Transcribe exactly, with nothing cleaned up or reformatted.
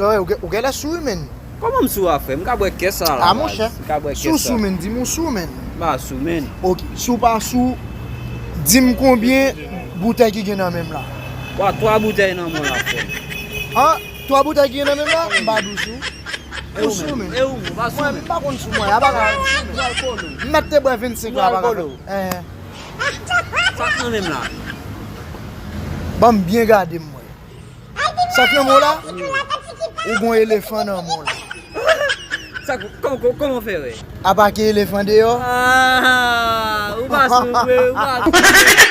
Ou gen- ou genlè sou wi, menn. Kòman m sou a, frè? M ka bwè kè sa la. A, monchè, M ka bwè si kè w sa. Sou, menn, di m ou sou, menn. M pa sou, menn. Ok, si w pa sou, di m konbyen boutèy ki gen nan men m la. Wa, twa boutèy nan men w la, frè. An, twa boutèy ki gen nan men m la, m pa dous ou. E ou menm? E ou, ou pa sou, Mwen, menn? M pa konn sou mwen, a pa ka sou, menn. M mèt te bwè vennsenk la, a pa ka fè. Eh, Sa k nan men m la? Ban m byen gade m, mwen. Sa k nan men w la? Ou gon elefan nan men w la. Sa k- kòman kòman- kòman w fè wè? Apa ki elefan deyò? Ah, ou pa sou vre, ou pa sou vre.